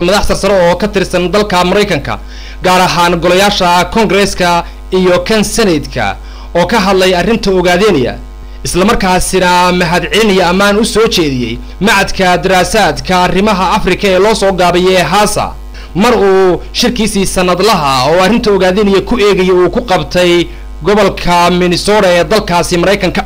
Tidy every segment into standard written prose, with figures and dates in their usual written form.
Madax sarsare oo ka tirsan dalka Maraykanka, gaar ahaan golayaasha Koongareeska iyo kan Senatka, oo ka hadlay arrinta Ogaadeynaya, islamarkaasina mahadcelinaya ammaan u soo jeediyey Macadka Daraasaadka Arrimaha Afrika ee loo soo gaabayay Haasa, mar uu shirkiisii sanadlaha oo arrinta Ogaadeynaya ku eegaya uu ku qabtay gobolka Minnesota ee dalkaasi Maraykanka.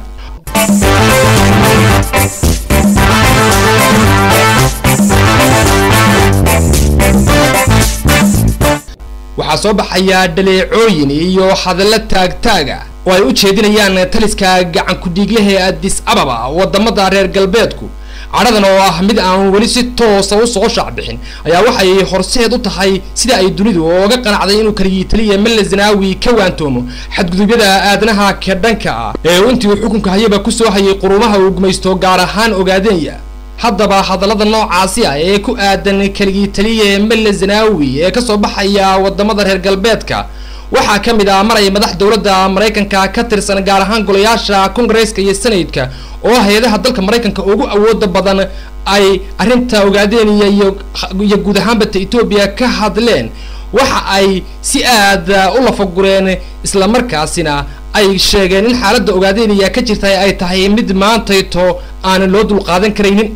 Waxaa soo baxaya dhaleecooyin iyo hadallo taagtaaga oo ay u jeedinayaan taliska gacan ku-dhiiglaha ee Addis Ababa wadamada reer galbeedku. Cadhadan oo ah mid aan weli si toosa u soo shaacbixin ayaa waxay horseed u tahay sida ay dunidu ooga qanacday inuu keligii taliya Mele Zenawi ka waantoomo xadgudubyada aadanaha ka dhanka ah ee intii uu xukunka hayaba kusoo hayay qurumaha uu gumaysto, gaar ahaan Ogaadeenya. Haddaba hadallada noocaasi ah ee ku aadan keligii taliya Mele Zenawi ee kasoo baxaya wadamada reer galbeedka waxaa ka mid ah maray madax dowladda Maraykanka ka tirsan, gaar ahaan golayaasha Koongareeska iyo Senatka oo hay-adaha dalka Maraykanka ugu awooda badan, ay arrinta Ogaadeeniya iyo guud ahaanbata Etoobiya ka hadleen. Waxa ay si aada u lafagureen islamarkaasina ay sheegeen in xaaladda Ogaadeeniya ka jirta ay tahay mid maantayto aanan loo dulqaadan karaynin,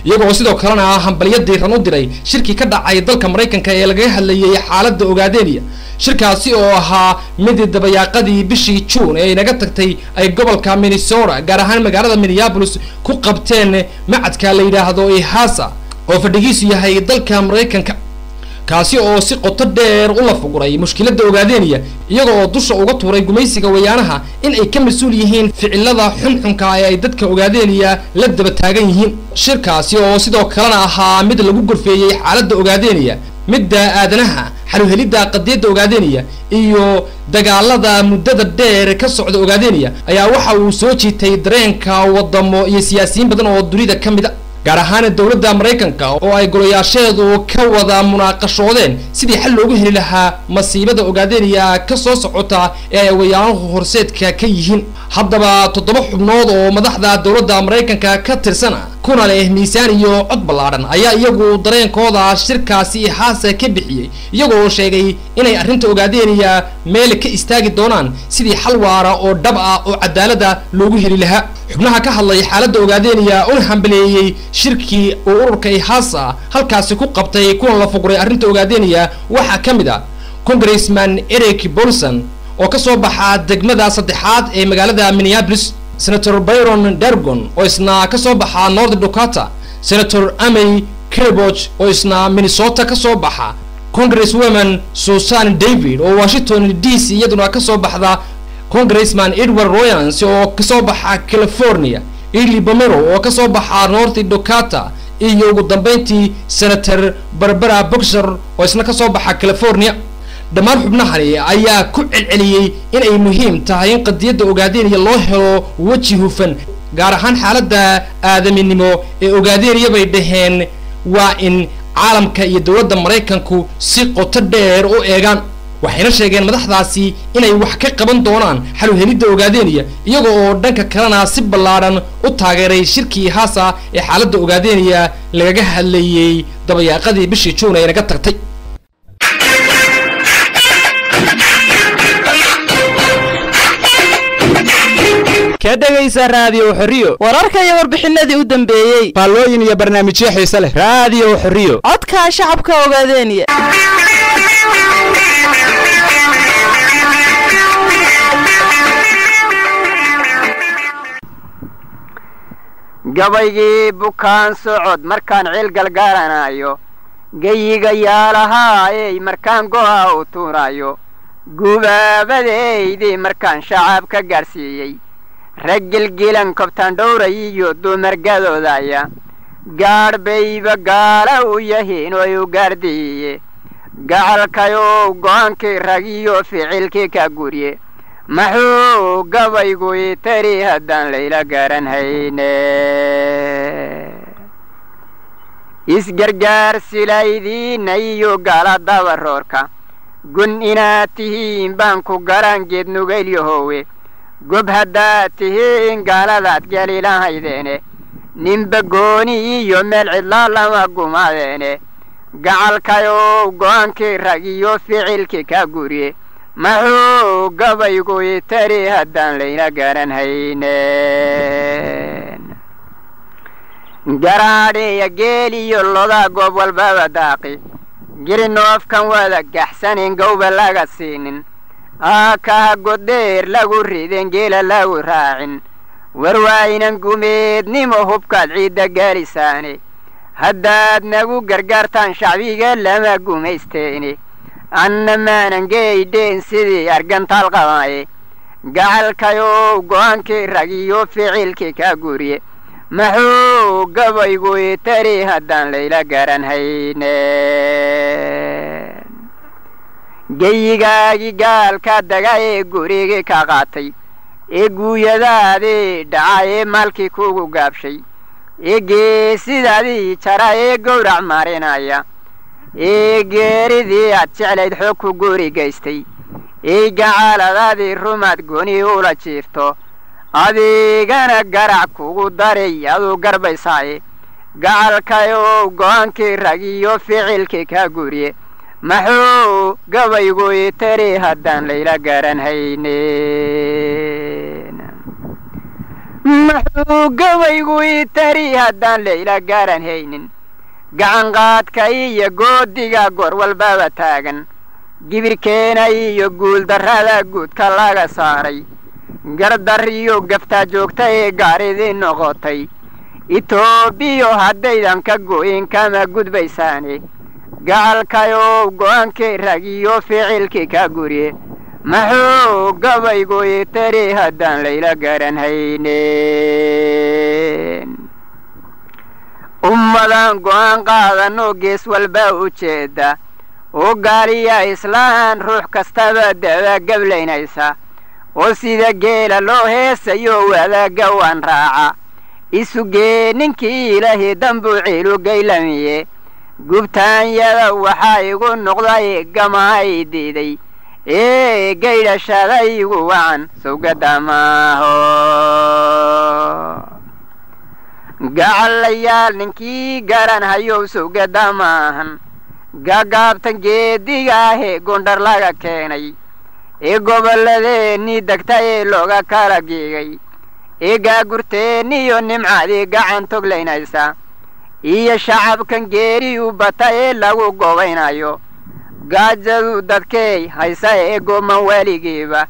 iyagoo sidoo kalena hambalyo diiran u diray shirkii ka dhacay dalka Maraykanka ee lagaga hadlayay xaaladda Ogaadeeniya, shirkaasi oo ahaa mid dabayaaqadii bishii Juun ee inaga tagtay ay gobolka Minnesota, gaar ahaan magaalada Minneapolis, ku qabteen macadka la yidhaahdo Ihasa oo fadhigiisu yahay dalka Maraykanka, kaasi oo si qoto dheer u lafuguray mushkiladda Ogaadeeniya, iyaga oo dusha uga tuuray gumaysiga Wayaanaha in ay ka mas-uul yihiin ficilada xunxunka ee ay dadka Ogaadeeniya la daba taagan yihiin. Shirkaasi oo sidoo kalena ahaa mid lagu gorfeeyey xaaladda Ogaadeeniya, midda aadanaha, xaluhelidda qadiyadda Ogaadeeniya iyo dagaalada muddada dheer ka socda Ogaadeeniya, ayaa waxa uu soo jiitay dareenka wadamo iyo siyaasiyiin badan oo dunida ka mid a, gaar ahaan dowladda Maraykanka oo ay golayaasheedu ka wada munaaqashoodeen sidii xal loogu heli lahaa masiibada Ogaadeeniya ka soo socota ee ay Wayaanuhu horseedka ka yihiin. Haddaba 7 xubnood oo madaxda dowladda Maraykanka ka tirsana kuna leh miisaan iyo cod ballaadhan ayaa iyagu dareenkooda shirkaasi Haase ka bixiyey, iyagoo sheegay inay arrinta Ogaadeeniya meel ka istaagi doonaan sidii xal waara oo dhab ah oo cadaalada loogu heli lahaa. Xubnaha ka hadlay xaaladda Ogaadeeniya una hambaleeyey shirkii uu ururka Ihasa halkaasi ku qabtay kuwan la fuguray arrinta Ogaadeeniya waxaa ka mid ah Congressman Eric Bolson oo ka soo baxa degmada saddexaad ee magaalada Minneapolis, Senator Byron Dargon oo isna ka soo baxa North Dakota, Senator Amy Klobuchar oo isna Minnesota ka soo baxa, Congresswoman Susan David oo Washington DC iyaduna ka soo baxda, Congressman Edward Royans oo kasoo baxa California, Eli Bomero oo kasoo baxa North Dakota, iyo ugu dambeyntii Senator Barbara Boxer oo isna kasoo baxa California. Dhammaan xubnahani ayaa ku celceliyey in ay muhiim tahay in qadiyadda Ogaadeeniya loo helo weji hufan, gaar ahaan xaaladda aadaminimo ee Ogaadeeniya bay dhaheen waa in caalamka iyo dowladda Maraykanku si qoto dheer u eegaan. Waxayna sheegeen madaxdaasi inay wax ka qaban doonaan xaluhelidda Ogaadeeniya, iyaga oo dhanka kalena si ballaadhan u taageeray shirkii Haasa ee xaaladda Ogaadeeniya lagaga hadlayey dabayaaqadii bishii Juun ee naga tagtay. Ka dhegaysa Raadiyo Xorriyo wararka iyo warbixinadii u dambeeyey, faallooyin iyo barnaamijyo xiise leh. Raadiyo Xorriyo, codka shacabka Ogaadeeniya. Gabaygii bukaan socod markaan ceel galgaalanayo, geyiga yaalahaayey markaan go'a u tuurayo, gubaabadeydii markaan shacabka gaadhsiiyey, rag gilgilan kobtaan dhowray iyo dumar gadoodaya, gaadh bayba gaala u yahiin oy u gaardiiye. Gacalkayow go'aankii rag iyo ficilkii ka gurye, maxuu gabaygu ii tari haddaan layla garan hayne? Isgargaar silaydiinna iyo gaala dabaroorka gun inaad tihiin baan ku garan geed nugaylyahowe. Gob haddaad tihiin gaaladaad gelilahaydeene, ninba gooni iyo meel cidlaa lama gumaadeene. Gacalkayow, go'aankii rag iyo ficilkii ka guriye, maxuu gabaygu itari haddaan layna garan haynen? Garaadhiya geel iyo loda goob walbaba daaqi, girinoofkan wada gaxsanin, gowba laga siinin, aakaha goddheer lagu ridin, geela lagu raacin. War waa inan gumeednimo hubkaad ciidda gaalisaane. Haddaad nagu gargaartaan shacbiga lama gumaysteene, anna maanan geydheen sidii argantaal qabaaye. Gacalkayow, go'aankii rag iyo ficilkii ka guriye, maxuu gabaygu itari haddaan layla garan haynen? Geyigaagii gaalka daga ee gurigii ka qaatay, ee guuyadaadii dhaca, ee maalkii kugu gaabshay, ee geesidaadii jara, ee gowrac marinaya, ee geeridii aad jeclayd xoog ku guri gaystay, ee gacaaladaadii rumaad goni ula jiifto, adigana garac kugu daray aduu garbaysaaye. Gacalkayow, go'aankii rag iyo ficilkii ka guriye, maxuu gabaygu itari haddaan layla garan haynen? Maxuu gabaygu itari haddaan layla garan haynin? Gacanqaadka iyo goodiga goor walbaba taagan, gibirkeena iyo guuldarrada guudka laga saaray, gardarriyo gaftaa joogta ee gaaridii noqotay Itoobiyo, haddaydan ka go'in kama gudbaysaane. Gacalkayow, go'aankii rag iyo ficilkii ka guriye, maxuu gabaygu itari haddaan layla garan haynen? Ummadan go'aan qaadanoo gees walba u jeeda oo gaaliya islaan ruux kastaba dabagablaynaysa, oo sida geela loo heesayo wadaagga waan raaca isugee ninkii ilaahi dambuu ciilu gaylamiye. Gubtaanyada waxaa igu noqday gamahay diiday ee gaydhashada igu wacan sawgadamaaho. Gacallayaal, ninkii garan hayow, sawgada maahan gagaabtan geedigaahe gondhar laga keenay ee gobolladeenii degta ee looga kala geegay, ee gaagurteenniyo nimcadii gacan toglaynaysa, iyo shacabkan geeriyu bata ee lagu gobaynayo, gaajadu dadkey haysa ee gooman weligiiba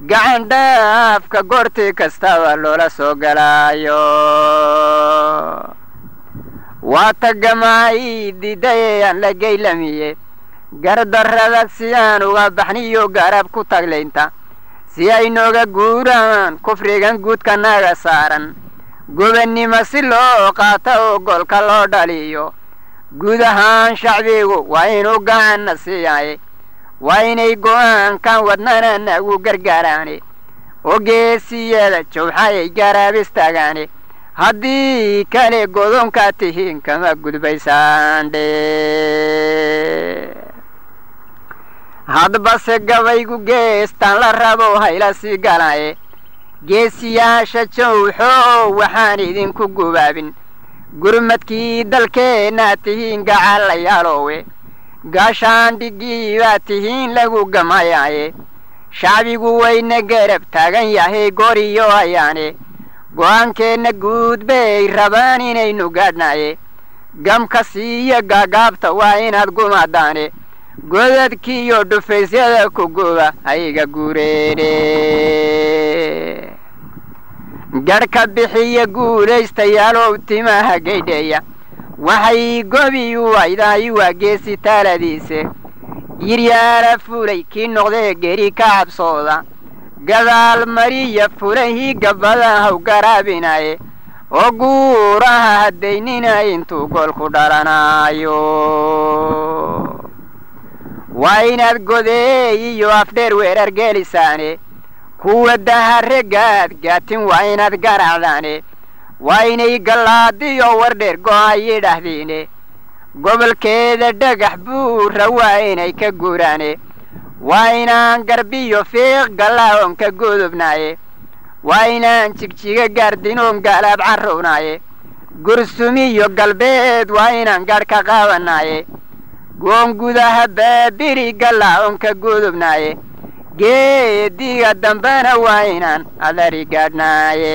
gacan dhaafka goortii kastaba loola soo galaayo. Waa tagamaay diiday aan la geylamiye gardarrada si aan uga baxniyo garab ku taglaynta, si ay nooga guuraan kufrigan guudka naga saaran, gobannimo si loo qaato oo golka loo dhaliyo. Guud ahaan shacbigu waa inuu gacanna siiyaye, waa inay go'aankan wadnana nagu gargaaraane, oo geesiyada jawxayay garaab istaagaane. Haddii kale godoonkaa tihiin kama gudbaysaandhe. Hadbase gabaygu geestaan la rabo hayla sii galaaye. Geesiyaasha jawxoo, waxaan idinku gubaabin gurmadkii dalkeennaad tihiin gacalayaaloowe, gaashaandhiggii baad tihiin lagu gamayaaye. Shacbigu wayna garab taagan yahay goriyo hayaane, go'aankeenna guud bay rabaan inaynu gaadhnaaye. Gamka siiya gaagaabta waa inaad gumaadaane, godadkiiyo dhufaysyada ku guba hayga guureene. Garhka bixiya guulaystayaalow, timaha gaydheeya waxay gobiyu waydahay waa geesi taaladiise. Yiryaala fulay kii noqdee geri ka cabsooda, gadaal mariya fulahii gabbada haw garaabinaye, oo guuraha haddaynina intuu goolku dhalanaayo. Waa inaad godeey iyo afdheer weerar gelisaane, kuwa daharegaad gaatin waa inaad garacdaane, waa inay gallaadiyo wardheer go'a yidhaahdiine. Gobolkeeda dhagax buura waa inay ka guuraane, waa inaan garbiyo fiiq gallaaoon ka gudubnaaye, waa inaan jigjiga gaardinoon gaalaab carrownaaye, gursumiyo galbeed waa inaan gaadh ka qaabanaaye. Goon gudaha Baabiri galla oon ka gudubnaaye, geediga dambena waa inaan adari gaadhnaaye.